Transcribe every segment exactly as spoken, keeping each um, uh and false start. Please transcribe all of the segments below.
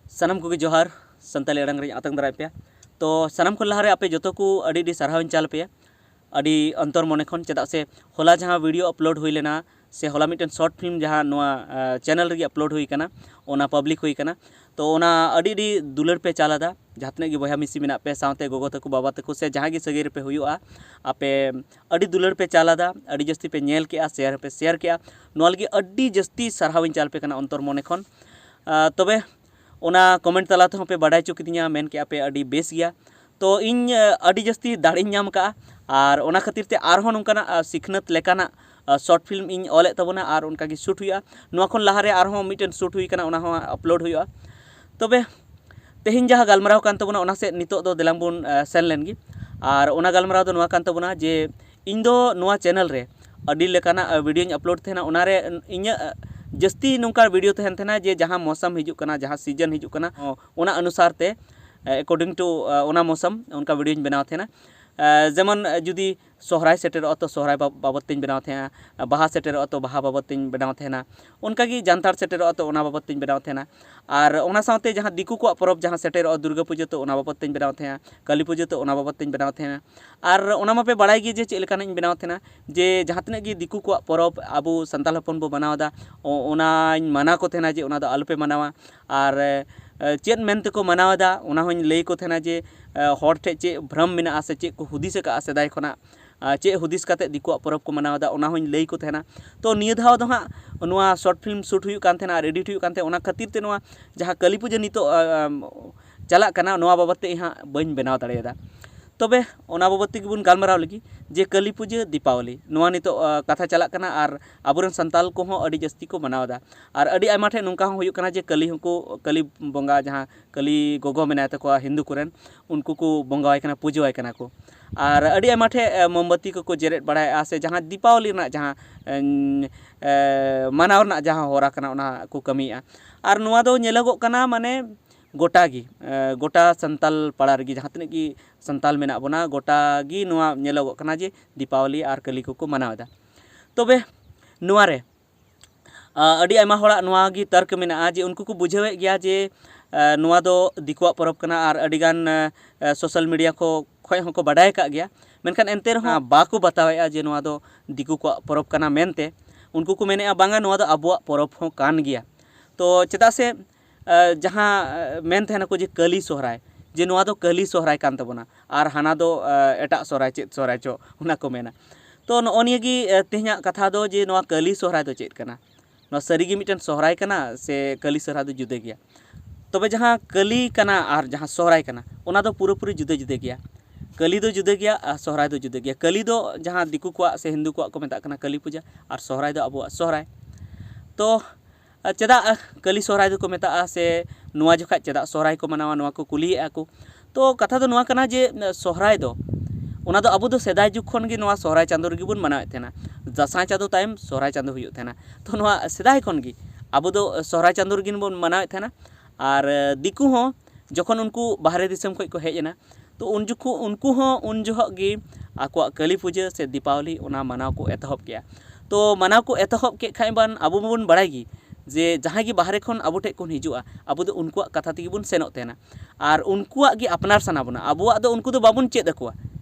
ᱥᱟᱱᱟᱢ ᱠᱚᱜᱮ ᱡᱚᱦᱟᱨ᱾ ᱥᱟᱱᱛᱟᱲᱤ ᱟᱲᱟᱝ ᱨᱮᱧ ᱟᱛᱟᱝ ᱫᱟᱨᱟᱢ ᱯᱮᱭᱟ᱾ ᱛᱚ ᱥᱟᱱᱟᱢ ᱠᱷᱚᱱ ᱞᱟᱦᱟᱨᱮ ᱟᱯᱮ ᱡᱚᱛᱚ ᱠᱚ ᱟᱹᱰᱤ ᱟᱹᱰᱤ ᱥᱟᱨᱦᱟᱣ ᱤᱧ ᱪᱟᱞ ᱟᱯᱮᱭᱟ, ᱟᱹᱰᱤ ᱚᱱᱛᱚᱨ ᱢᱚᱱᱮ ᱠᱷᱚᱱ᱾ ᱪᱮᱫᱟᱜ ᱥᱮ ᱦᱚᱞᱟ ᱡᱟᱦᱟᱸ ᱵᱷᱤᱰᱤᱭᱳ ᱟᱯᱞᱳᱰ ᱦᱩᱭ ᱞᱮᱱᱟ ᱥᱮ ᱦᱚᱞᱟ ᱢᱤᱫᱴᱮᱱ ᱥᱚᱨᱴ ᱯᱷᱤᱞᱢ ᱡᱟᱦᱟᱸ ᱱᱚᱣᱟ ᱪᱮᱱᱮᱞ ᱨᱮᱜᱮ ᱟᱯᱞᱳᱰ ᱦᱩᱭ ᱠᱟᱱᱟ, ᱚᱱᱟ ᱯᱟᱵᱽᱞᱤᱠ ᱦᱩᱭ ᱠᱟᱱᱟ᱾ ᱛᱚ ᱚᱱᱟ ᱟᱹᱰᱤ ᱟᱹᱰᱤ ᱫᱩᱞᱟᱹᱲ ᱯᱮ ᱪᱟᱞ ᱟᱫᱟ᱾ ᱡᱟᱦᱟᱸ ᱛᱤᱱᱟᱹᱜ ᱜᱮ ᱵᱚᱭᱦᱟ ᱢᱤᱥᱤ ᱢᱮᱱᱟᱜ ᱯᱮ, ᱥᱟᱶᱛᱮ ᱜᱚᱜᱚ ᱛᱟᱠᱚ, ᱵᱟᱵᱟ ᱛᱟᱠᱚ ᱥᱮ ᱡᱟᱦᱟᱸ ᱜᱮ ᱥᱟᱹᱜᱟᱹᱭ ᱨᱮᱯᱮ ᱦᱩᱭᱩᱜᱼᱟ, ᱟᱯᱮ ᱟᱹᱰᱤ ᱫᱩᱞᱟᱹᱲ ᱯᱮ ᱪᱟᱞ ᱟᱫᱟ, ᱟᱹᱰᱤ ᱡᱟᱹᱥᱛᱤ ᱯᱮ ᱧᱮᱞ ᱠᱮᱜᱼᱟ, ᱥᱮᱭᱟᱨ ᱦᱚᱸᱯᱮ ᱥᱮᱭᱟᱨ ᱠᱮᱜᱼᱟ᱾ ᱱᱚᱣᱟ ᱞᱟᱹᱜᱤᱫ ᱟᱹᱰᱤ ᱡᱟᱹᱥᱛᱤ ᱥᱟᱨᱦᱟᱣ ᱤᱧ ᱪᱟᱞ ᱟᱯᱮ ᱠᱟᱱᱟ ᱚᱱᱛᱚᱨ ᱢᱚᱱᱮ ᱠᱷᱚᱱ᱾ ᱟᱸ, ᱛᱚᱵᱮ ᱚᱱᱟ ᱠᱚᱢᱮᱱᱴ ᱛᱟᱞᱟ ᱛᱮᱦᱚᱸ ᱯᱮ ᱵᱟᱰᱟᱭ ᱦᱚᱪᱚ ᱠᱤᱫᱤᱧᱟ, ᱢᱮᱱ ᱠᱮᱜᱼᱟ ᱯᱮ ᱟᱹᱰᱤ ᱵᱮᱥ ᱜᱮᱭᱟ᱾ ᱛᱚ ᱤᱧ, ᱟᱸ, ᱟᱹᱰᱤ ᱡᱟᱹᱥᱛᱤ ᱫᱟᱲᱮᱧ ᱧᱟᱢ ᱠᱟᱜᱼᱟ, ᱟᱨ ᱚᱱᱟ ᱠᱷᱟᱹᱛᱤᱨ ᱛᱮ ᱟᱨᱦᱚᱸ ᱱᱚᱝᱠᱟᱱᱟᱜ, ᱟᱸ, ᱥᱤᱠᱷᱱᱟᱹᱛ ᱞᱮᱠᱟᱱᱟᱜ, ᱟᱸ, ᱥᱚᱨᱴ ᱯᱷᱤᱞᱢ ᱤᱧ ᱚᱞᱮᱫ ᱛᱟᱵᱚᱱᱟ, ᱟᱨ ᱚᱱᱠᱟᱜᱮ ᱥᱩᱴ ᱦᱩᱭᱩᱜᱼᱟ᱾ ᱱᱚᱣᱟ ᱠᱷᱚᱱ ᱞᱟᱦᱟᱨᱮ ᱟᱨᱦᱚᱸ ᱢᱤᱫᱴᱮᱱ ᱥᱩᱴ ᱦᱩᱭ ᱠᱟᱱᱟ, ᱚᱱᱟ ᱦᱚᱸ ᱟᱯᱞᱳᱰ ᱦᱩᱭᱩᱜᱼᱟ᱾ ᱛᱚᱵᱮ ᱛᱮᱦᱮᱧ ᱡᱟᱦᱟᱸ ᱜᱟᱞᱢᱟᱨᱟᱣ ᱠᱟᱱ ᱛᱟᱵᱚᱱᱟ, ᱚᱱᱟ ᱥᱮᱫ ᱱᱤᱛᱚᱜ ᱫᱚ ᱫᱮᱞᱟᱝ ᱵᱚᱱ, ᱟᱸ, ᱥᱮᱱ ᱞᱮᱱ ᱜᱮ᱾ ᱟᱨ ᱚᱱᱟ ᱜᱟᱞᱢᱟᱨᱟᱣ ᱫᱚ ᱱᱚᱣᱟ ᱠᱟᱱ ᱛᱟᱵᱚᱱᱟ ᱡᱮ ᱤᱧ ᱫᱚ ᱱᱚᱣᱟ ᱪᱮᱱᱮᱞ ᱨᱮ ᱟᱹᱰᱤ ᱞᱮᱠᱟᱱᱟᱜ, ᱟᱸ, ᱵᱷᱤᱰᱤᱭᱳᱧ ᱟᱯᱞᱳᱰ ᱛᱟᱦᱮᱱᱟ᱾ ᱚᱱᱟᱨᱮ ᱤᱧᱟᱹᱜ, ᱟᱸ, ᱡᱟᱹᱥᱛᱤ ᱱᱚᱝᱠᱟ ᱵᱷᱤᱰᱤᱭᱳ ᱛᱟᱦᱮᱱ ᱛᱟᱦᱮᱱᱟ ᱡᱮ ᱡᱟᱦᱟᱸ ᱢᱳᱥᱚᱢ ᱦᱤᱡᱩᱜ ᱠᱟᱱᱟ, ᱡᱟᱦᱟᱸ ᱥᱤᱡᱮᱱ ᱦᱤᱡᱩᱜ ᱠᱟᱱᱟ, ᱚᱱᱟ ᱚᱱᱩᱥᱟᱨ ᱛᱮ, according to, ᱟᱸ, ᱚᱱᱟ ᱢᱳᱥᱚᱢ, ᱚᱱᱠᱟ ᱵᱷᱤᱰᱤᱭᱳᱧ ᱵᱮᱱᱟᱣ ᱛᱟᱦᱮᱱᱟ᱾ ᱟᱸ, ᱡᱮᱢᱚᱱ, ᱟᱸ, ᱡᱩᱫᱤ ᱥᱚᱦᱨᱟᱭ ᱥᱮᱴᱮᱨᱚᱜᱼᱟ, ᱛᱚ ᱥᱚᱦᱨᱟᱭ ᱵᱟ-, ᱵᱟᱵᱚᱫ ᱛᱮᱧ ᱵᱮᱱᱟᱣ ᱛᱟᱦᱮᱸᱜᱼᱟ᱾ ᱵᱟᱦᱟ ᱥᱮᱴᱮᱨᱚᱜᱼᱟ, ᱛᱚ ᱵᱟᱦᱟ ᱵᱟᱵᱚᱫ ᱛᱮᱧ ᱵᱮᱱᱟᱣ ᱛᱟᱦᱮᱱᱟ᱾ ᱚᱱᱠᱟᱜᱮ ᱡᱟᱱᱛᱷᱟᱲ ᱥᱮᱴᱮᱨᱚᱜᱼᱟ, ᱛᱚ ᱚᱱᱟ ᱵᱟᱵᱚᱫ ᱛᱮᱧ ᱵᱮᱱᱟᱣ ᱛᱟᱦᱮᱱᱟ᱾ ᱟᱨ ᱚᱱᱟ ᱥᱟᱶᱛᱮ ᱡᱟᱦᱟᱸ ᱫᱤᱠᱩ ᱠᱚᱣᱟᱜ ᱯᱚᱨᱚᱵᱽ ᱡᱟᱦᱟᱸ ᱥᱮᱴᱮᱨᱚᱜᱼᱟ, ᱫᱩᱨᱜᱟᱹ ᱯᱩᱡᱟᱹ, ᱛᱚ ᱚᱱᱟ ᱵᱟᱵᱚᱫ ᱛᱮᱧ ᱵᱮᱱᱟᱣ ᱛᱟᱦᱮᱸᱜᱼᱟ᱾ ᱠᱟᱹᱞᱤ ᱯᱩᱡᱟᱹ, ᱛᱚ ᱚᱱᱟ ᱵᱟᱵᱚᱫ ᱛᱮᱧ ᱵᱮᱱᱟᱣ ᱛᱟᱦᱮᱱᱟ᱾ ᱟᱨ ᱚᱱᱟ ᱢᱟᱯᱮ ᱵᱟᱲᱟᱭ ᱜᱮ ᱡᱮ ᱪᱮᱫ ᱞᱮᱠᱟᱱᱟᱜ ᱤᱧ ᱵᱮᱱᱟᱣ ᱛᱟᱦᱮᱱᱟ, ᱡᱮ ᱡᱟᱦᱟᱸ ᱛᱤᱱᱟᱹᱜ ᱜᱮ ᱫᱤᱠᱩ ᱠᱚᱣᱟᱜ ᱯᱚᱨᱚᱵᱽ ᱟᱵᱚ ᱥᱟᱱᱛᱟᱲ ᱦᱚᱯᱚᱱ ᱵᱚ ᱢᱟᱱᱟᱣ ᱮᱫᱟ, ᱚ-, ᱚᱱᱟᱧ ᱢᱟᱱᱟ ᱠᱚ ᱛᱟᱦᱮᱱᱟ ᱡᱮ ᱚᱱᱟ ᱫᱚ ᱟᱞᱚᱯᱮ ᱢᱟᱱᱟᱣᱟ᱾ ᱟᱨ, ᱮ, ᱪᱮᱫ ᱢᱮᱱ ᱛᱮᱠᱚ ᱢᱟᱱᱟᱣ ᱮᱫᱟ, ᱚᱱᱟ ᱦᱚᱸᱧ ᱞᱟᱹᱭ ᱠᱚ ᱛᱟᱦᱮᱱᱟ ᱡᱮ, ᱮ, ᱦᱚᱲ ᱴᱷᱮᱱ ᱪᱮᱫ ᱵᱷᱨᱚᱢ ᱢᱮᱱᱟᱜᱼᱟ ᱥᱮ ᱪᱮᱫ ᱠᱚ ᱦᱩᱫᱤᱥ ᱟᱠᱟᱫᱼᱟ ᱥᱮᱫᱟᱭ ᱠᱷᱚᱱᱟᱜ, ᱟᱨ ᱪᱮᱫ ᱦᱩᱫᱤᱥ ᱠᱟᱛᱮᱫ ᱫᱤᱠᱩᱣᱟᱜ ᱯᱚᱨᱚᱵᱽ ᱠᱚ ᱢᱟᱱᱟᱣ ᱮᱫᱟ, ᱚᱱᱟ ᱦᱚᱸᱧ ᱞᱟᱹᱭ ᱠᱚ ᱛᱟᱦᱮᱱᱟ᱾ ᱛᱚ ᱱᱤᱭᱟᱹ ᱫᱷᱟᱣ ᱫᱚ ᱦᱟᱸᱜ ᱱᱚᱣᱟ ᱥᱚᱨᱴ ᱯᱷᱤᱞᱢ ᱥᱩᱴ ᱦᱩᱭᱩᱜ ᱠᱟᱱ ᱛᱟᱦᱮᱱᱟ ᱟᱨ ᱮᱰᱤᱴ ᱦᱩᱭᱩᱜ ᱠᱟᱱ ᱛᱟᱦᱮᱱᱟ, ᱚᱱᱟ ᱠᱷᱟᱹᱛᱤᱨ ᱛᱮ ᱱᱚᱣᱟ ᱡᱟᱦᱟᱸ ᱠᱟᱹᱞᱤ ᱯᱩᱡᱟᱹ ᱱᱤᱛᱚᱜ, ᱟᱢ, ᱪᱟᱞᱟᱜ ᱠᱟᱱᱟ, ᱱᱚᱣᱟ ᱵᱟᱵᱚᱫ ᱛᱮ ᱤᱧ ᱦᱟᱸᱜ ᱵᱟᱹᱧ ᱵᱮᱱᱟᱣ ᱫᱟᱲᱮᱭᱟᱫᱟ᱾ ᱛᱚᱵᱮ ᱚᱱᱟ ᱵᱟᱵᱚᱫ ᱛᱮᱜᱮ ᱵᱚᱱ ᱜᱟᱞᱢᱟᱨᱟᱣ ᱞᱮᱜᱮ, ᱡᱮ ᱠᱟᱹᱞᱤ ᱯᱩᱡᱟᱹ, ᱫᱤᱯᱟᱵᱚᱞᱤ, ᱱᱚᱣᱟ ᱱᱤᱛᱚᱜ, ᱟ, ᱠᱟᱛᱷᱟ ᱪᱟᱞᱟᱜ ᱠᱟᱱᱟ ᱟᱨ ᱟᱵᱚᱨᱮᱱ ᱥᱟᱱᱛᱟᱞ ᱠᱚᱦᱚᱸ ᱟᱹᱰᱤ ᱡᱟᱹᱥᱛᱤ ᱠᱚ ᱢᱟᱱᱟᱣ ᱮᱫᱟ᱾ ᱟᱨ ᱟᱹᱰᱤ ᱟᱭᱢᱟ ᱴᱷᱮᱱ ᱱᱚᱝᱠᱟ ᱦᱚᱸ ᱦᱩᱭᱩᱜ ᱠᱟᱱᱟ ᱡᱮ ᱠᱟᱹᱞᱤ ᱦᱚᱸᱠᱚ, ᱠᱟᱹᱞᱤ ᱵᱚᱸᱜᱟ, ᱡᱟᱦᱟᱸ ᱠᱟᱹᱞᱤ ᱜᱚᱜᱚ ᱢᱮᱱᱟᱭ ᱛᱟᱠᱚᱣᱟ ᱦᱤᱱᱫᱩ ᱠᱚᱨᱮᱱ, ᱩᱱᱠᱩ ᱠᱚ ᱵᱚᱸᱜᱟᱣᱟᱭ ᱠᱟᱱᱟ, ᱯᱩᱡᱟᱹᱣᱟᱭ ᱠᱟᱱᱟ ᱠᱚ᱾ ᱟᱨ ᱟᱹᱰᱤ ᱟᱭᱢᱟ ᱴᱷᱮᱱ, ᱮ, ᱢᱳᱢᱵᱟᱛᱤ ᱠᱚᱠᱚ ᱡᱮᱨᱮᱫ ᱵᱟᱲᱟᱭᱮᱫᱼᱟ, ᱥᱮ ᱡᱟᱦᱟᱸ ᱫᱤᱯᱟᱵᱚᱞᱤ ᱨᱮᱱᱟᱜ ᱡᱟᱦᱟᱸ, ᱮᱧ, ᱮ, ᱢᱟᱱᱟᱣ ᱨᱮᱱᱟᱜ ᱡᱟᱦᱟᱸ ᱦᱚᱨᱟ ᱠᱟᱱᱟ, ᱚᱱᱟ ᱠᱚ ᱠᱟᱹᱢᱤᱭᱮᱫᱼᱟ᱾ ᱟᱨ ᱱᱚᱣᱟ ᱫᱚ ᱧᱮᱞᱚᱜᱚᱜ ᱠᱟᱱᱟ, ᱢᱟᱱᱮ, ᱜᱚᱴᱟ ᱜᱮ, ᱮ, ᱜᱚᱴᱟ ᱥᱟᱱᱛᱟᱞ ᱯᱟᱲᱟ ᱨᱮᱜᱮ, ᱡᱟᱦᱟᱸ ᱛᱤᱱᱟᱹᱜ ᱜᱮ ᱥᱟᱱᱛᱟᱞ ᱢᱮᱱᱟᱜ ᱵᱚᱱᱟ, ᱜᱚᱴᱟ ᱜᱮ ᱱᱚᱣᱟ ᱧᱮᱞᱚᱜᱚᱜ ᱠᱟᱱᱟ ᱡᱮ ᱫᱤᱯᱟᱵᱚᱞᱤ ᱟᱨ ᱠᱟᱹᱞᱤ ᱠᱚᱠᱚ ᱢᱟᱱᱟᱣ ᱮᱫᱟ᱾ ᱛᱚᱵᱮ ᱱᱚᱣᱟ ᱨᱮ ᱟᱹᱰᱤ ᱟᱭᱢᱟ ᱦᱚᱲᱟᱜ ᱱᱚᱣᱟ ᱜᱮ ᱛᱟᱨᱠ ᱢᱮᱱᱟᱜᱼᱟ ᱡᱮ ᱩᱱᱠᱩ ᱠᱚ ᱵᱩᱡᱷᱟᱹᱣᱮᱫ ᱜᱮᱭᱟ ᱡᱮ ᱱᱚᱣᱟ ᱫᱚ ᱫᱤᱠᱩᱣᱟᱜ ᱯᱚᱨᱚᱵᱽ ᱠᱟᱱᱟ, ᱟᱨ ᱟᱹᱰᱤᱜᱟᱱ ᱥᱳᱥᱟᱞ ᱢᱤᱰᱤᱭᱟ ᱠᱚ ᱠᱷᱚᱱ ᱦᱚᱸᱠᱚ ᱵᱟᱰᱟᱭ ᱟᱠᱟᱫ ᱜᱮᱭᱟ᱾ ᱢᱮᱱᱠᱷᱟᱱ ᱮᱱᱛᱮ ᱨᱮᱦᱚᱸ ᱵᱟᱠᱚ ᱵᱟᱛᱟᱣᱮᱫᱼᱟ ᱡᱮ ᱱᱚᱣᱟ ᱫᱚ ᱫᱤᱠᱩ ᱠᱚᱣᱟᱜ ᱯᱚᱨᱚᱵᱽ ᱠᱟᱱᱟ ᱢᱮᱱᱛᱮ᱾ ᱩᱱᱠᱩ ᱠᱚ ᱢᱮᱱᱮᱫᱼᱟ, ᱵᱟᱝᱟ, ᱱᱚᱣᱟ ᱫᱚ ᱟᱵᱚᱣᱟᱜ ᱯᱚᱨᱚᱵᱽ ᱦᱚᱸ ᱠᱟᱱ ᱜᱮᱭᱟ᱾ ᱛᱚ ᱪᱮᱫᱟᱜ ᱥᱮ ᱡᱟᱦᱟᱸ ᱢᱮᱱ ᱛᱟᱦᱮᱱᱟᱠᱚ ᱡᱮ ᱠᱟᱹᱞᱤ ᱥᱚᱦᱨᱟᱭ, ᱡᱮ ᱱᱚᱣᱟ ᱫᱚ ᱠᱟᱹᱞᱤ ᱥᱚᱦᱨᱟᱭ ᱠᱟᱱ ᱛᱟᱵᱚᱱᱟ, ᱟᱨ ᱦᱟᱱᱟ ᱫᱚ ᱮᱴᱟᱜ ᱥᱚᱦᱨᱟᱭ, ᱪᱮᱫ ᱥᱚᱦᱨᱟᱭ ᱪᱚ ᱚᱱᱟ ᱠᱚ ᱢᱮᱱᱟ᱾ ᱛᱚ ᱱᱚᱜᱼᱚ ᱱᱤᱭᱟᱹ ᱜᱮ ᱛᱮᱦᱮᱧᱟᱜ ᱠᱟᱛᱷᱟ ᱫᱚ ᱡᱮ ᱱᱚᱣᱟ ᱠᱟᱹᱞᱤ ᱥᱚᱦᱨᱟᱭ ᱫᱚ ᱪᱮᱫ ᱠᱟᱱᱟ? ᱱᱚᱣᱟ ᱥᱟᱹᱨᱤᱜᱮ ᱢᱤᱫᱴᱮᱱ ᱥᱚᱦᱨᱟᱭ ᱠᱟᱱᱟ ᱥᱮ ᱠᱟᱹᱞᱤ ᱥᱚᱦᱨᱟᱭ ᱫᱚ ᱡᱩᱫᱟᱹ ᱜᱮᱭᱟ? ᱛᱚᱵᱮ ᱡᱟᱦᱟᱸ ᱠᱟᱹᱞᱤ ᱠᱟᱱᱟ ᱟᱨ ᱡᱟᱦᱟᱸ ᱥᱚᱦᱨᱟᱭ ᱠᱟᱱᱟ, ᱚᱱᱟ ᱫᱚ ᱯᱩᱨᱟᱹᱯᱩᱨᱤ ᱡᱩᱫᱟᱹ ᱡᱩᱫᱟᱹ ᱜᱮᱭᱟ᱾ ᱠᱟᱹᱞᱤ ᱫᱚ ᱡᱩᱫᱟᱹ ᱜᱮᱭᱟ ᱟᱨ ᱥᱚᱦᱨᱟᱭ ᱫᱚ ᱡᱩᱫᱟᱹ ᱜᱮᱭᱟ᱾ ᱠᱟᱹᱞᱤ ᱫᱚ ᱡᱟᱦᱟᱸ ᱫᱤᱠᱩ ᱠᱚᱣᱟᱜ ᱥᱮ ᱦᱤᱱᱫᱩ ᱠᱚᱣᱟᱜ ᱠᱚ ᱢᱮᱛᱟᱜ ᱠᱟᱱᱟ ᱠᱟᱹᱞᱤ ᱯᱩᱡᱟᱹ, ᱟᱨ ᱥᱚᱦᱨᱟᱭ ᱫᱚ ᱟᱵᱚᱣᱟᱜ ᱥᱚᱦᱨᱟᱭ᱾ ᱛᱚ ᱪᱮᱫᱟᱜ ᱠᱟᱹᱞᱤ ᱥᱚᱦᱨᱟᱭ ᱫᱚᱠᱚ ᱢᱮᱛᱟᱜᱼᱟ ᱥᱮ ᱱᱚᱣᱟ ᱡᱚᱠᱷᱟᱡ ᱪᱮᱫᱟᱜ ᱥᱚᱦᱨᱟᱭ ᱠᱚ ᱢᱟᱱᱟᱣᱟ, ᱱᱚᱣᱟ ᱠᱚ ᱠᱩᱞᱤᱭᱮᱫᱼᱟ ᱠᱚ᱾ ᱛᱚ ᱠᱟᱛᱷᱟ ᱫᱚ ᱱᱚᱣᱟ ᱠᱟᱱᱟ ᱡᱮ ᱥᱚᱦᱨᱟᱭ ᱫᱚ, ᱚᱱᱟ ᱫᱚ ᱟᱵᱚ ᱫᱚ ᱥᱮᱫᱟᱭ ᱡᱩᱜᱽ ᱠᱷᱚᱱ ᱜᱮ ᱱᱚᱣᱟ ᱥᱚᱦᱨᱟᱭ ᱪᱟᱸᱫᱳ ᱨᱮᱜᱮ ᱵᱚᱱ ᱢᱟᱱᱟᱣᱮᱫ ᱛᱟᱦᱮᱱᱟ᱾ ᱫᱟᱸᱥᱟᱭ ᱪᱟᱸᱫᱳ ᱛᱟᱭᱚᱢ ᱥᱚᱦᱨᱟᱭ ᱪᱟᱸᱫᱳ ᱦᱩᱭᱩᱜ ᱛᱟᱦᱮᱱᱟ᱾ ᱛᱚ ᱱᱚᱣᱟ ᱥᱮᱫᱟᱭ ᱠᱷᱚᱱ ᱜᱮ ᱟᱵᱚ ᱫᱚ ᱥᱚᱦᱨᱟᱭ ᱪᱟᱸᱫᱳ ᱨᱮᱜᱮ ᱵᱚᱱ ᱢᱟᱱᱟᱣᱮᱫ ᱛᱟᱦᱮᱱᱟ᱾ ᱟᱨ ᱫᱤᱠᱩ ᱦᱚᱸ ᱡᱚᱠᱷᱚᱱ ᱩᱱᱠᱩ ᱵᱟᱦᱨᱮ ᱫᱤᱥᱚᱢ ᱠᱷᱚᱱ ᱠᱚ ᱦᱮᱡ ᱮᱱᱟ, ᱛᱚ ᱩᱱ ᱡᱚᱠᱷᱚᱱ ᱩᱱᱠᱩ ᱦᱚᱸ ᱩᱱ ᱡᱚᱦᱚᱜ ᱜᱮ ᱟᱠᱚᱣᱟᱜ ᱠᱟᱹᱞᱤ ᱯᱩᱡᱟᱹ ᱥᱮ ᱫᱤᱯᱟᱵᱚᱞᱤ ᱚᱱᱟ ᱢᱟᱱᱟᱣ ᱠᱚ ᱮᱛᱚᱦᱚᱵ ᱠᱮᱜᱼᱟ᱾ ᱛᱚ ᱢᱟᱱᱟᱣ ᱠᱚ ᱮᱛᱚᱦᱚᱵ ᱠᱮᱫ ᱠᱷᱟᱡ ᱵᱟᱱ ᱟᱵᱚ ᱢᱟᱵᱚᱱ ᱵᱟᱲᱟᱭ ᱜᱮ ᱡᱮ ᱡᱟᱦᱟᱸᱭ ᱜᱮ ᱵᱟᱦᱨᱮ ᱠᱷᱚᱱ ᱟᱵᱚ ᱴᱷᱮᱡ ᱠᱷᱚᱱ ᱦᱤᱡᱩᱜᱼᱟ, ᱟᱵᱚ ᱫᱚ ᱩᱱᱠᱩᱣᱟᱜ ᱠᱟᱛᱷᱟ ᱛᱮᱜᱮ ᱵᱚᱱ ᱥᱮᱱᱚᱜ ᱛᱟᱦᱮᱱᱟ᱾ ᱟᱨ ᱩᱱᱠᱩᱣᱟᱜ ᱜᱮ ᱟᱯᱱᱟᱨ ᱥᱟᱱᱟ ᱵᱚᱱᱟ, ᱟᱵᱚᱣᱟᱜ ᱫᱚ ᱩᱱᱠᱩ ᱫᱚ ᱵᱟᱵᱚᱱ ᱪᱮᱫ ᱟᱠᱚᱣᱟ᱾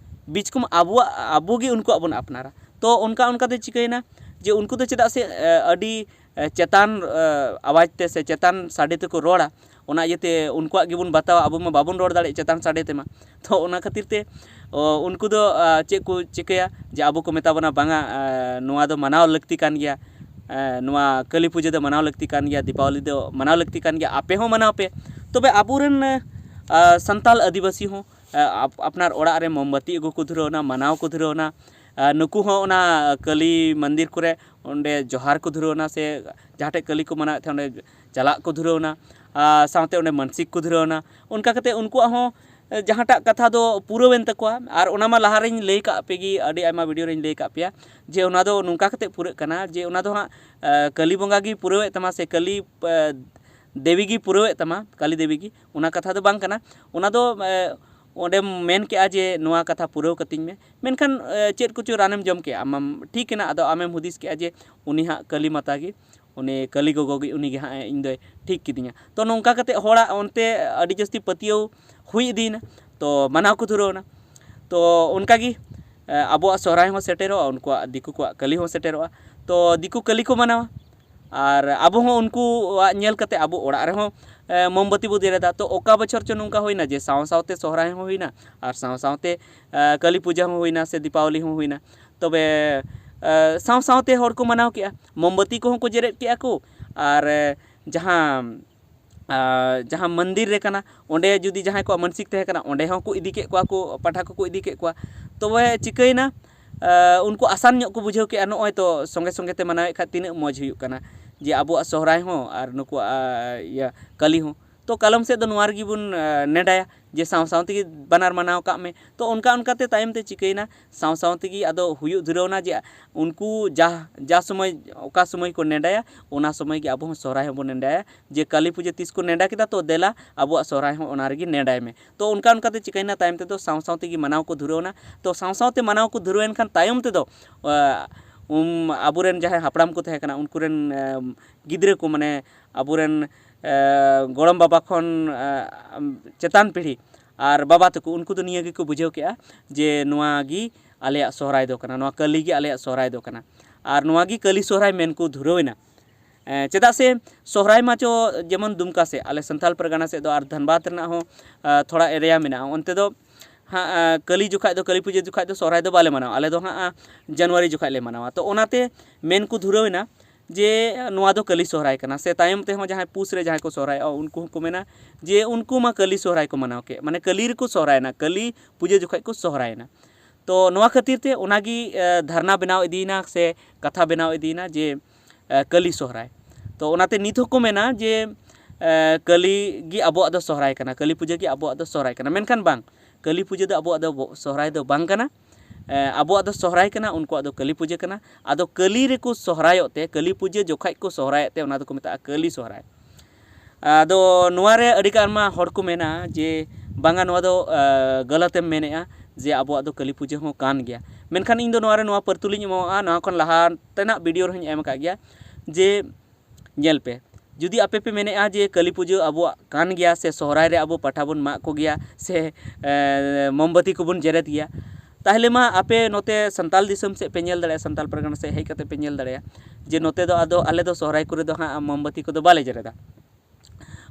ᱵᱤᱪᱠᱚᱢ ᱟᱵᱚᱣᱟᱜ, ᱟᱵᱚ ᱜᱮ ᱩᱱᱠᱩᱣᱟᱜ ᱵᱚᱱ ᱟᱯᱱᱟᱨᱟ᱾ ᱛᱚ ᱚᱱᱠᱟ ᱚᱱᱠᱟ ᱛᱮ ᱪᱤᱠᱟᱹᱭᱮᱱᱟ ᱡᱮ ᱩᱱᱠᱩ ᱫᱚ ᱪᱮᱫᱟᱜ ᱥᱮ ᱮ, ᱟᱹᱰᱤ ᱮ, ᱪᱮᱛᱟᱱ ᱮ, ᱟᱣᱟᱡᱽ ᱛᱮ ᱥᱮ ᱪᱮᱛᱟᱱ ᱥᱟᱰᱮ ᱛᱮᱠᱚ ᱨᱚᱲᱟ, ᱚᱱᱟ ᱤᱭᱟᱹᱛᱮ ᱩᱱᱠᱩᱣᱟᱜ ᱜᱮᱵᱚᱱ ᱵᱟᱛᱟᱣᱟ, ᱟᱵᱚ ᱢᱟ ᱵᱟᱵᱚᱱ ᱨᱚᱲ ᱫᱟᱲᱮᱭᱟᱜ ᱪᱮᱛᱟᱱ ᱥᱟᱰᱮ ᱛᱮᱢᱟ᱾ ᱛᱚ ᱚᱱᱟ ᱠᱷᱟᱹᱛᱤᱨ ᱛᱮ ᱚ, ᱩᱱᱠᱩ ᱫᱚ ᱟ, ᱪᱮᱫ ᱠᱚ ᱪᱤᱠᱟᱹᱭᱟ ᱡᱮ ᱟᱵᱚ ᱠᱚ ᱢᱮᱛᱟ ᱵᱚᱱᱟ, ᱵᱟᱝᱟ, ᱟ, ᱱᱚᱣᱟ ᱫᱚ ᱢᱟᱱᱟᱣ ᱞᱟᱹᱠᱛᱤ ᱠᱟᱱ ᱜᱮᱭᱟ, ᱟ, ᱱᱚᱣᱟ ᱠᱟᱹᱞᱤ ᱯᱩᱡᱟᱹ ᱫᱚ ᱢᱟᱱᱟᱣ ᱞᱟᱹᱠᱛᱤ ᱠᱟᱱ ᱜᱮᱭᱟ, ᱫᱤᱯᱟᱵᱚᱞᱤ ᱫᱚ ᱢᱟᱱᱟᱣ ᱞᱟᱹᱠᱛᱤ ᱠᱟᱱ ᱜᱮᱭᱟ, ᱟᱯᱮ ᱦᱚᱸ ᱢᱟᱱᱟᱣ ᱯᱮ᱾ ᱛᱚᱵᱮ ᱟᱵᱚᱨᱮᱱ ᱟ, ᱥᱟᱱᱛᱟᱞ ᱟᱹᱫᱤᱵᱟᱹᱥᱤ ᱦᱚᱸ ᱟ, ᱟᱯ- ᱟᱯᱱᱟᱨ ᱚᱲᱟᱜ ᱨᱮ ᱢᱳᱢᱵᱟᱛᱤ ᱟᱹᱜᱩ ᱠᱚ ᱫᱷᱩᱨᱟᱹᱣ ᱮᱱᱟ, ᱢᱟᱱᱟᱣ ᱠᱚ ᱫᱷᱩᱨᱟᱹᱣ ᱮᱱᱟ᱾ ᱟ, ᱱᱩᱠᱩ ᱦᱚᱸ ᱚᱱᱟ ᱠᱟᱹᱞᱤ ᱢᱚᱱᱫᱤᱨ ᱠᱚᱨᱮ ᱚᱸᱰᱮ ᱡᱚᱦᱟᱨ ᱠᱚ ᱫᱷᱩᱨᱟᱹᱣ ᱮᱱᱟ ᱥᱮ ᱡᱟᱦᱟᱸ ᱴᱷᱮᱡ ᱠᱟᱹᱞᱤ ᱠᱚ ᱢᱟᱱᱟᱣᱮᱫ ᱛᱟᱦᱮᱸᱫ ᱚᱸᱰᱮ ᱪᱟᱞᱟᱜ ᱠᱚ ᱫᱷᱩᱨᱟᱹᱣ ᱮᱱᱟ᱾ ᱟᱨ ᱥᱟᱶᱛᱮ ᱚᱸᱰᱮ ᱢᱟᱱᱥᱤᱠ ᱠᱚ ᱫᱷᱩᱨᱟᱹᱣ ᱮᱱᱟ᱾ ᱚᱱᱠᱟ ᱠᱟᱛᱮ ᱩᱱᱠᱩᱣᱟᱜ ᱦᱚᱸ ᱡᱟᱦᱟᱸᱴᱟᱜ ᱠᱟᱛᱷᱟ ᱫᱚ ᱯᱩᱨᱟᱹᱣᱮᱱ ᱛᱟᱠᱚᱣᱟ᱾ ᱟᱨ ᱚᱱᱟ ᱢᱟ ᱞᱟᱦᱟ ᱨᱮᱧ ᱞᱟᱹᱭ ᱠᱟᱜ ᱯᱮ ᱜᱮ, ᱟᱹᱰᱤ ᱟᱭᱢᱟ ᱵᱷᱤᱰᱤᱭᱳ ᱨᱮᱧ ᱞᱟᱹᱭ ᱠᱟᱜ ᱯᱮᱭᱟ ᱡᱮ ᱚᱱᱟ ᱫᱚ ᱱᱚᱝᱠᱟ ᱠᱟᱛᱮ ᱯᱩᱨᱟᱹᱜ ᱠᱟᱱᱟ ᱡᱮ ᱚᱱᱟ ᱫᱚ ᱦᱟᱸᱜ ᱟ, ᱠᱟᱹᱞᱤ ᱵᱚᱸᱜᱟ ᱜᱮ ᱯᱩᱨᱟᱹᱣᱮᱫ ᱛᱟᱢᱟ ᱥᱮ ᱠᱟᱹᱞᱤ ᱟ, ᱫᱮᱵᱤ ᱜᱮ ᱯᱩᱨᱟᱹᱣᱮᱫ ᱛᱟᱢᱟ, ᱠᱟᱹᱞᱤ ᱫᱮᱵᱤ ᱜᱮ, ᱚᱱᱟ ᱠᱟᱛᱷᱟ ᱫᱚ ᱵᱟᱝ ᱠᱟᱱᱟ᱾ ᱚᱱᱟ ᱫᱚ ᱮ, ᱚᱸᱰᱮᱢ ᱢᱮᱱ ᱠᱮᱜᱼᱟ ᱡᱮ ᱱᱚᱣᱟ ᱠᱟᱛᱷᱟ ᱯᱩᱨᱟᱹᱣ ᱠᱟᱹᱛᱤᱧ ᱢᱮ, ᱢᱮᱱᱠᱷᱟᱱ ᱮ, ᱪᱮᱫ ᱠᱚᱪᱚ ᱨᱟᱱᱮᱢ ᱡᱚᱢ ᱠᱮᱜᱼᱟ, ᱟᱢ ᱢᱟᱢ ᱴᱷᱤᱠ ᱮᱱᱟ, ᱟᱫᱚ ᱟᱢᱮᱢ ᱦᱩᱫᱤᱥ ᱠᱮᱜᱼᱟ ᱡᱮ ᱩᱱᱤ ᱦᱟᱸᱜ ᱠᱟᱹᱞᱤ ᱢᱟᱛᱟ ᱜᱮ ᱩᱱᱤ ᱠᱟᱹᱞᱤ ᱜᱚᱜᱚ ᱜᱮ, ᱩᱱᱤ ᱜᱮ ᱦᱟᱸᱜ ᱤᱧ ᱫᱚᱭ ᱴᱷᱤᱠ ᱠᱤᱫᱤᱧᱟ᱾ ᱛᱚ ᱱᱚᱝᱠᱟ ᱠᱟᱛᱮ ᱦᱚᱲᱟᱜ ᱚᱱᱛᱮ ᱟᱹᱰᱤ ᱡᱟᱹᱥᱛᱤ ᱯᱟᱹᱛᱭᱟᱹᱣ ᱦᱩᱭ ᱤᱫᱤᱭᱮᱱᱟ, ᱛᱚ ᱢᱟᱱᱟᱣ ᱠᱚ ᱫᱷᱩᱨᱟᱹᱣ ᱮᱱᱟ᱾ ᱛᱚ ᱚᱱᱠᱟ ᱜᱮ ᱟᱵᱚᱣᱟᱜ ᱥᱚᱦᱨᱟᱭ ᱦᱚᱸ ᱥᱮᱴᱮᱨᱚᱜᱼᱟ, ᱩᱱᱠᱩᱣᱟᱜ, ᱫᱤᱠᱩ ᱠᱚᱣᱟᱜ ᱠᱟᱹᱞᱤ ᱦᱚᱸ ᱥᱮᱴᱮᱨᱚᱜᱼᱟ᱾ ᱛᱚ ᱫᱤᱠᱩ ᱠᱟᱹᱞᱤ ᱠᱚ ᱢᱟᱱᱟᱣᱟ, ᱟᱨ ᱟᱵᱚ ᱦᱚᱸ ᱩᱱᱠᱩᱣᱟᱜ ᱧᱮᱞ ᱠᱟᱛᱮ ᱟᱵᱚ ᱚᱲᱟᱜ ᱨᱮᱦᱚᱸ ᱢᱳᱢᱵᱟᱛᱤ ᱵᱚ ᱡᱮᱨᱮᱫᱟ᱾ ᱛᱚ ᱚᱠᱟ ᱵᱚᱪᱷᱚᱨ ᱪᱚ ᱱᱚᱝᱠᱟ ᱦᱩᱭᱱᱟ ᱡᱮ ᱥᱟᱶ ᱥᱟᱶᱛᱮ ᱥᱚᱦᱨᱟᱭ ᱦᱚᱸ ᱦᱩᱭᱱᱟ ᱟᱨ ᱥᱟᱶ ᱥᱟᱶᱛᱮ ᱠᱟᱹᱞᱤ ᱯᱩᱡᱟᱹ ᱦᱚᱸ ᱦᱩᱭᱱᱟ ᱥᱮ ᱫᱤᱯᱟᱵᱚᱞᱤ ᱦᱚᱸ ᱦᱩᱭᱱᱟ᱾ ᱛᱚᱵᱮ ᱥᱟᱶ ᱥᱟᱶᱛᱮ ᱦᱚᱲ ᱠᱚ ᱢᱟᱱᱟᱣ ᱠᱮᱜᱼᱟ, ᱢᱳᱢᱵᱟᱛᱤ ᱠᱚᱦᱚᱸ ᱠᱚ ᱡᱮᱨᱮᱫ ᱠᱮᱜᱼᱟ ᱠᱚ, ᱟᱨ ᱡᱟᱦᱟᱸ ᱡᱟᱦᱟᱸ ᱢᱚᱱᱫᱤᱨ ᱨᱮ ᱠᱟᱱᱟ, ᱚᱸᱰᱮ ᱡᱩᱫᱤ ᱡᱟᱦᱟᱸᱭ ᱠᱚᱣᱟᱜ ᱢᱟᱱᱥᱤᱠ ᱛᱟᱦᱮᱸ ᱠᱟᱱᱟ, ᱚᱸᱰᱮ ᱦᱚᱸᱠᱚ ᱤᱫᱤ ᱠᱮᱫ ᱠᱚᱣᱟ ᱠᱚ, ᱯᱟᱴᱷᱟ ᱠᱚᱠᱚ ᱤᱫᱤ ᱠᱮᱫ ᱠᱚᱣᱟ᱾ ᱛᱚᱵᱮ ᱪᱤᱠᱟᱹᱭᱮᱱᱟ, ᱩᱱᱠᱩ ᱟᱥᱟᱱ ᱧᱚᱜ ᱠᱚ ᱵᱩᱡᱷᱟᱹᱣ ᱠᱮᱜᱼᱟ, ᱱᱚᱜᱼᱚᱭ ᱛᱚ ᱥᱚᱸᱜᱮ ᱥᱚᱸᱜᱮ ᱛᱮ ᱢᱟᱱᱟᱣᱮᱫ ᱠᱷᱟᱱ ᱛᱤᱱᱟᱹᱜ ᱢᱚᱡᱽ ᱦᱩᱭᱩᱜ ᱠᱟᱱᱟ, ᱡᱮ ᱟᱵᱚᱣᱟᱜ ᱥᱚᱦᱨᱟᱭ ᱦᱚᱸ ᱟᱨ ᱱᱩᱠᱩᱣᱟᱜ ᱤᱭᱟᱹ ᱠᱟᱹᱞᱤ ᱦᱚᱸ᱾ ᱛᱚ ᱠᱟᱞᱚᱢ ᱥᱮᱫ ᱫᱚ ᱱᱚᱣᱟ ᱨᱮᱜᱮ ᱵᱚᱱ ᱱᱮᱰᱟᱭᱟ, ᱡᱮ ᱥᱟᱶ ᱥᱟᱶ ᱛᱮᱜᱮ ᱵᱟᱱᱟᱨ ᱢᱟᱱᱟᱣ ᱠᱟᱜ ᱢᱮ᱾ ᱛᱚ ᱚᱱᱠᱟ ᱚᱱᱠᱟ ᱛᱮ ᱛᱟᱭᱚᱢ ᱛᱮ ᱪᱤᱠᱟᱹᱭᱮᱱᱟ, ᱥᱟᱶ ᱥᱟᱶ ᱛᱮᱜᱮ ᱟᱫᱚ ᱦᱩᱭᱩᱜ ᱫᱷᱩᱨᱟᱹᱣᱱᱟ ᱡᱮ ᱩᱱᱠᱩ ᱡᱟ ᱡᱟ ᱥᱚᱢᱚᱭ, ᱚᱠᱟ ᱥᱚᱢᱚᱭ ᱠᱚ ᱱᱮᱰᱟᱭᱟ, ᱚᱱᱟ ᱥᱚᱢᱚᱭ ᱜᱮ ᱟᱵᱚ ᱦᱚᱸ ᱥᱚᱦᱨᱟᱭ ᱦᱚᱸᱵᱚᱱ ᱱᱮᱰᱟᱭᱟ᱾ ᱡᱮ ᱠᱟᱹᱞᱤ ᱯᱩᱡᱟᱹ ᱛᱤᱥ ᱠᱚ ᱱᱮᱰᱟ ᱠᱮᱫᱟ, ᱛᱚ ᱫᱮᱞᱟ ᱟᱵᱚᱣᱟᱜ ᱥᱚᱦᱨᱟᱭ ᱦᱚᱸ ᱚᱱᱟ ᱨᱮᱜᱮ ᱱᱮᱰᱟᱭ ᱢᱮ᱾ ᱛᱚ ᱚᱱᱠᱟ ᱚᱱᱠᱟ ᱛᱮ ᱪᱤᱠᱟᱹᱭᱮᱱᱟ, ᱛᱟᱭᱚᱢ ᱛᱮᱫᱚ ᱥᱟᱶ ᱥᱟᱶ ᱛᱮᱜᱮ ᱢᱟᱱᱟᱣ ᱠᱚ ᱫᱷᱩᱨᱟᱹᱣᱱᱟ᱾ ᱛᱚ ᱥᱟᱶ ᱥᱟᱶ ᱛᱮ ᱢᱟᱱᱟᱣ ᱠᱚ ᱫᱷᱩᱨᱟᱹᱣᱮᱱ ᱠᱷᱟᱱ ᱛᱟᱭᱚᱢ ᱛᱮᱫᱚ ᱩᱢ, ᱟᱵᱚᱨᱮᱱ ᱡᱟᱦᱟᱸᱭ ᱦᱟᱯᱲᱟᱢ ᱠᱚ ᱛᱟᱦᱮᱸ ᱠᱟᱱᱟ, ᱩᱱᱠᱩ ᱨᱮᱱ ᱜᱤᱫᱽᱨᱟᱹ ᱠᱚ, ᱢᱟᱱᱮ ᱟᱵᱚᱨᱮᱱ ᱜᱚᱲᱚᱢ ᱵᱟᱵᱟ ᱠᱷᱚᱱ ᱪᱮᱛᱟᱱ ᱯᱤᱲᱦᱤ ᱟᱨ ᱵᱟᱵᱟ ᱛᱟᱠᱚ, ᱩᱱᱠᱩ ᱫᱚ ᱱᱤᱭᱟᱹ ᱜᱮᱠᱚ ᱵᱩᱡᱷᱟᱹᱣ ᱠᱮᱜᱼᱟ ᱡᱮ ᱱᱚᱣᱟ ᱜᱮ ᱟᱞᱮᱭᱟᱜ ᱥᱚᱦᱨᱟᱭ ᱫᱚ ᱠᱟᱱᱟ, ᱱᱚᱣᱟ ᱠᱟᱹᱞᱤ ᱜᱮ ᱟᱞᱮᱭᱟᱜ ᱥᱚᱦᱨᱟᱭ ᱫᱚ ᱠᱟᱱᱟ᱾ ᱟᱨ ᱱᱚᱣᱟ ᱜᱮ ᱠᱟᱹᱞᱤ ᱥᱚᱦᱨᱟᱭ ᱢᱮᱱ ᱠᱚ ᱫᱷᱩᱨᱟᱹᱣ ᱮᱱᱟ᱾ ᱪᱮᱫᱟᱜ ᱥᱮ ᱥᱚᱦᱨᱟᱭ ᱢᱟ ᱪᱚ ᱡᱮᱢᱚᱱ ᱫᱩᱢᱠᱟ ᱥᱮᱫ, ᱟᱞᱮ ᱥᱟᱱᱛᱟᱞ ᱯᱟᱨᱜᱟᱱᱟ ᱥᱮᱫ ᱫᱚ ᱟᱨ ᱫᱷᱟᱱᱵᱟᱫᱽ ᱨᱮᱱᱟᱜ ᱦᱚᱸ ᱛᱷᱚᱲᱟ ᱮᱨᱤᱭᱟ ᱢᱮᱱᱟᱜᱼᱟ, ᱚᱱᱛᱮ ᱫᱚ ᱦᱟᱸᱜ ᱠᱟᱹᱞᱤ ᱡᱚᱠᱷᱟᱡ ᱫᱚ, ᱠᱟᱹᱞᱤ ᱯᱩᱡᱟᱹ ᱡᱚᱠᱷᱟᱡ ᱫᱚ ᱥᱚᱦᱨᱟᱭ ᱫᱚ ᱵᱟᱞᱮ ᱢᱟᱱᱟᱣᱟ, ᱟᱞᱮ ᱫᱚ ᱦᱟᱸᱜ ᱡᱟᱱᱩᱣᱟᱨᱤ ᱡᱚᱠᱷᱟᱡ ᱞᱮ ᱢᱟᱱᱟᱣᱟ᱾ ᱛᱚ ᱚᱱᱟᱛᱮ ᱢᱮᱱ ᱠᱚ ᱫᱷᱩᱨᱟᱹᱣ ᱮᱱᱟ ᱡᱮ ᱱᱚᱣᱟ ᱫᱚ ᱠᱟᱹᱞᱤ ᱥᱚᱦᱨᱟᱭ ᱠᱟᱱᱟ, ᱥᱮ ᱛᱟᱭᱚᱢ ᱛᱮᱦᱚᱸ ᱡᱟᱦᱟᱸᱭ ᱯᱩᱥ ᱨᱮ ᱡᱟᱦᱟᱸᱭ ᱠᱚ ᱥᱚᱦᱨᱟᱭᱚᱜᱼᱟ, ᱩᱱᱠᱩ ᱦᱚᱸᱠᱚ ᱢᱮᱱᱟ ᱡᱮ ᱩᱱᱠᱩ ᱢᱟ ᱠᱟᱹᱞᱤ ᱥᱚᱦᱨᱟᱭ ᱠᱚ ᱢᱟᱱᱟᱣ ᱠᱮᱫ, ᱢᱟᱱᱮ ᱠᱟᱹᱞᱤ ᱨᱮᱠᱚ ᱥᱚᱦᱨᱟᱭᱮᱱᱟ, ᱠᱟᱹᱞᱤ ᱯᱩᱡᱟᱹ ᱡᱚᱠᱷᱟᱡ ᱠᱚ ᱥᱚᱦᱨᱟᱭᱮᱱᱟ᱾ ᱛᱚ ᱱᱚᱣᱟ ᱠᱷᱟᱹᱛᱤᱨ ᱛᱮ ᱚᱱᱟᱜᱮ ᱫᱷᱟᱨᱱᱟ ᱵᱮᱱᱟᱣ ᱤᱫᱤᱭᱮᱱᱟ ᱥᱮ ᱠᱟᱛᱷᱟ ᱵᱮᱱᱟᱣ ᱤᱫᱤᱭᱮᱱᱟ ᱡᱮ ᱠᱟᱹᱞᱤ ᱥᱚᱦᱨᱟᱭ᱾ ᱛᱚ ᱚᱱᱟᱛᱮ ᱱᱤᱛ ᱦᱚᱸᱠᱚ ᱢᱮᱱᱟ ᱡᱮ ᱠᱟᱹᱞᱤ ᱜᱮ ᱟᱵᱚᱣᱟᱜ ᱫᱚ ᱥᱚᱦᱨᱟᱭ ᱠᱟᱱᱟ, ᱠᱟᱹᱞᱤ ᱯᱩᱡᱟᱹ ᱜᱮ ᱟᱵᱚᱣᱟᱜ ᱫᱚ ᱥᱚᱦᱨᱟᱭ ᱠᱟᱱᱟ᱾ ᱢᱮᱱᱠᱷᱟᱱ ᱵᱟᱝ, ᱠᱟᱹᱞᱤ ᱯᱩᱡᱟᱹ ᱫᱚ ᱟᱵᱚᱣᱟᱜ ᱫᱚ ᱥᱚᱦᱨᱟᱭ ᱫᱚ ᱵᱟᱝ ᱠᱟᱱᱟ᱾ ᱟᱵᱚᱣᱟᱜ ᱫᱚ ᱥᱚᱦᱨᱟᱭ ᱠᱟᱱᱟ, ᱩᱱᱠᱩᱣᱟᱜ ᱫᱚ ᱠᱟᱹᱞᱤ ᱯᱩᱡᱟᱹ ᱠᱟᱱᱟ᱾ ᱟᱫᱚ ᱠᱟᱹᱞᱤ ᱨᱮᱠᱚ ᱥᱚᱦᱨᱟᱭᱚᱜ ᱛᱮ, ᱠᱟᱹᱞᱤ ᱯᱩᱡᱟᱹ ᱡᱚᱠᱷᱟᱡ ᱠᱚ ᱥᱚᱦᱨᱟᱭᱚᱜ ᱛᱮ, ᱚᱱᱟ ᱫᱚᱠᱚ ᱢᱮᱛᱟᱜᱼᱟ ᱠᱟᱹᱞᱤ ᱥᱚᱦᱨᱟᱭ᱾ ᱟᱫᱚ ᱱᱚᱣᱟ ᱨᱮ ᱟᱹᱰᱤ ᱜᱟᱱ ᱢᱟ ᱦᱚᱲ ᱠᱚ ᱢᱮᱱᱟ ᱡᱮ ᱵᱟᱝᱟ, ᱱᱚᱣᱟ ᱫᱚ ᱜᱟᱞᱟᱛ ᱮᱢ ᱢᱮᱱᱮᱫᱼᱟ, ᱡᱮ ᱟᱵᱚᱣᱟᱜ ᱫᱚ ᱠᱟᱹᱞᱤ ᱯᱩᱡᱟᱹ ᱦᱚᱸ ᱠᱟᱱ ᱜᱮᱭᱟ᱾ ᱢᱮᱱᱠᱷᱟᱱ ᱤᱧ ᱫᱚ ᱱᱚᱣᱟ ᱨᱮ ᱱᱚᱣᱟ ᱯᱟᱹᱨᱛᱩᱞᱤᱧ ᱮᱢᱚᱜᱼᱟ, ᱱᱚᱣᱟ ᱠᱷᱚᱱ ᱞᱟᱦᱟ ᱛᱮᱱᱟᱜ ᱵᱷᱤᱰᱤᱭᱳ ᱨᱮᱦᱚᱸᱧ ᱮᱢ ᱟᱠᱟᱫ ᱜᱮᱭᱟ ᱡᱮ ᱧᱮᱞ ᱯᱮ, ᱡᱩᱫᱤ ᱟᱯᱮ ᱯᱮ ᱢᱮᱱᱮᱫᱼᱟ ᱡᱮ ᱠᱟᱹᱞᱤ ᱯᱩᱡᱟᱹ ᱟᱵᱚᱣᱟᱜ ᱠᱟᱱ ᱜᱮᱭᱟ ᱥᱮ ᱥᱚᱦᱨᱟᱭ ᱨᱮ ᱟᱵᱚ ᱯᱟᱴᱷᱟ ᱵᱚᱱ ᱢᱟᱜ ᱠᱚᱜᱮᱭᱟ ᱥᱮ ᱮ, ᱢᱳᱢᱵᱟᱛᱤ ᱠᱚᱵᱚᱱ ᱡᱮᱨᱮᱫ ᱜᱮᱭᱟ, ᱛᱟᱦᱚᱞᱮ ᱢᱟ ᱟᱯᱮ ᱱᱚᱛᱮ ᱥᱟᱱᱛᱟᱞ ᱫᱤᱥᱚᱢ ᱥᱮᱫ ᱯᱮ ᱧᱮᱞ ᱫᱟᱲᱮᱭᱟᱜᱼᱟ, ᱥᱟᱱᱛᱟᱞ ᱯᱟᱨᱜᱟᱱᱟ ᱥᱮᱫ ᱦᱮᱡ ᱠᱟᱛᱮ ᱯᱮ ᱧᱮᱞ ᱫᱟᱲᱮᱭᱟᱜᱼᱟ ᱡᱮ ᱱᱚᱛᱮ ᱫᱚ ᱟᱫᱚ ᱟᱞᱮ ᱫᱚ ᱥᱚᱦᱨᱟᱭ ᱠᱚᱨᱮ ᱫᱚ ᱦᱟᱸᱜ ᱢᱳᱢᱵᱟᱛᱤ ᱠᱚᱫᱚ ᱵᱟᱞᱮ ᱡᱮᱨᱮᱫᱟ᱾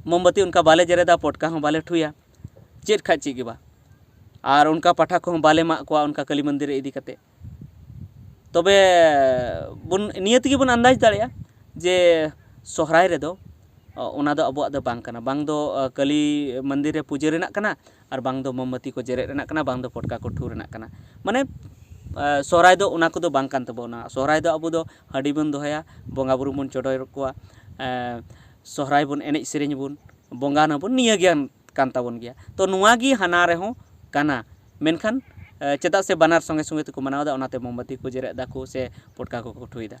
ᱢᱳᱢᱵᱟᱛᱤ ᱚᱱᱠᱟ ᱵᱟᱞᱮ ᱡᱮᱨᱮᱫᱟ, ᱯᱚᱴᱠᱟ ᱦᱚᱸ ᱵᱟᱞᱮ ᱴᱷᱩᱭᱟ, ᱪᱮᱫ ᱠᱷᱟᱡ ᱪᱮᱫ ᱜᱮ ᱵᱟᱝ᱾ ᱟᱨ ᱚᱱᱠᱟ ᱯᱟᱴᱷᱟ ᱠᱚᱦᱚᱸ ᱵᱟᱞᱮ ᱢᱟᱜ ᱠᱚᱣᱟ ᱚᱱᱠᱟ ᱠᱟᱹᱞᱤ ᱢᱚᱱᱫᱤᱨ ᱨᱮ ᱤᱫᱤ ᱠᱟᱛᱮ᱾ ᱛᱚᱵᱮ ᱵᱚᱱ ᱱᱤᱭᱟᱹ ᱛᱮᱜᱮ ᱵᱚᱱ ᱟᱱᱫᱟᱡᱽ ᱫᱟᱲᱮᱭᱟᱜᱼᱟ ᱡᱮ ᱥᱚᱦᱨᱟᱭ ᱨᱮᱫᱚ ᱚ, ᱚᱱᱟ ᱫᱚ ᱟᱵᱚᱣᱟᱜ ᱫᱚ ᱵᱟᱝ ᱠᱟᱱᱟ, ᱵᱟᱝ ᱫᱚ ᱚ, ᱠᱟᱹᱞᱤ ᱢᱚᱱᱫᱤᱨ ᱨᱮ ᱯᱩᱡᱟᱹ ᱨᱮᱱᱟᱜ ᱠᱟᱱᱟ, ᱟᱨ ᱵᱟᱝ ᱫᱚ ᱢᱳᱢᱵᱟᱛᱤ ᱠᱚ ᱡᱮᱨᱮᱫ ᱨᱮᱱᱟᱜ ᱠᱟᱱᱟ, ᱵᱟᱝ ᱫᱚ ᱯᱚᱴᱠᱟ ᱠᱚ ᱴᱷᱩ ᱨᱮᱱᱟᱜ ᱠᱟᱱᱟ᱾ ᱢᱟᱱᱮ ᱮ, ᱥᱚᱦᱨᱟᱭ ᱫᱚ ᱚᱱᱟ ᱠᱚᱫᱚ ᱵᱟᱝ ᱠᱟᱱ ᱛᱟᱵᱚᱱᱟ᱾ ᱥᱚᱦᱨᱟᱭ ᱫᱚ ᱟᱵᱚ ᱫᱚ ᱦᱟᱺᱰᱤ ᱵᱚᱱ ᱫᱚᱦᱚᱭᱟ, ᱵᱚᱸᱜᱟ ᱵᱩᱨᱩ ᱵᱚᱱ ᱪᱚᱰᱚᱨ ᱠᱚᱣᱟ, ᱮ, ᱥᱚᱦᱨᱟᱭ ᱵᱚᱱ ᱮᱱᱮᱡ ᱥᱮᱨᱮᱧ ᱟᱵᱚᱱ, ᱵᱚᱸᱜᱟᱱ ᱟᱵᱚᱱ, ᱱᱤᱭᱟᱹ ᱜᱮ ᱠᱟᱱ ᱛᱟᱵᱚᱱ ᱜᱮᱭᱟ᱾ ᱛᱚ ᱱᱚᱣᱟ ᱜᱮ ᱦᱟᱱᱟ ᱨᱮᱦᱚᱸ ᱠᱟᱱᱟ, ᱢᱮᱱᱠᱷᱟᱱ ᱮ, ᱪᱮᱫᱟᱜ ᱥᱮ ᱵᱟᱱᱟᱨ ᱥᱚᱸᱜᱮ ᱥᱚᱸᱜᱮ ᱛᱮᱠᱚ ᱢᱟᱱᱟᱣ ᱮᱫᱟ, ᱚᱱᱟᱛᱮ ᱢᱳᱢᱵᱟᱛᱤ ᱠᱚ ᱡᱮᱨᱮᱫ ᱫᱟᱠᱚ ᱥᱮ ᱯᱚᱴᱠᱟ ᱠᱚᱠᱚ ᱴᱷᱩᱭ ᱮᱫᱟ᱾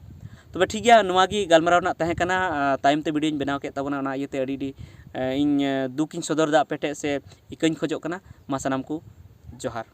ᱛᱚᱵᱮ ᱴᱷᱤᱠ ᱜᱮᱭᱟ, ᱱᱚᱣᱟ ᱜᱮ ᱜᱟᱞᱢᱟᱨᱟᱣ ᱨᱮᱱᱟᱜ ᱛᱟᱦᱮᱸ ᱠᱟᱱᱟ᱾ ᱟ, ᱛᱟᱭᱚᱢ ᱛᱮ ᱵᱷᱤᱰᱤᱭᱳᱧ ᱵᱮᱱᱟᱣ ᱠᱮᱫ ᱛᱟᱵᱚᱱᱟ, ᱚᱱᱟ ᱤᱭᱟᱹᱛᱮ ᱟᱹᱰᱤ ᱟᱹᱰᱤ ᱮ, ᱤᱧ ᱮ, ᱫᱩᱠ ᱤᱧ ᱥᱚᱫᱚᱨ ᱮᱫᱟ ᱟᱯᱮ ᱴᱷᱮᱱ ᱥᱮ ᱤᱠᱟᱹᱧ ᱠᱷᱚᱡᱚᱜ ᱠᱟᱱᱟ᱾ ᱢᱟ ᱥᱟᱱᱟᱢ ᱠᱚ ᱡᱚᱦᱟᱨ᱾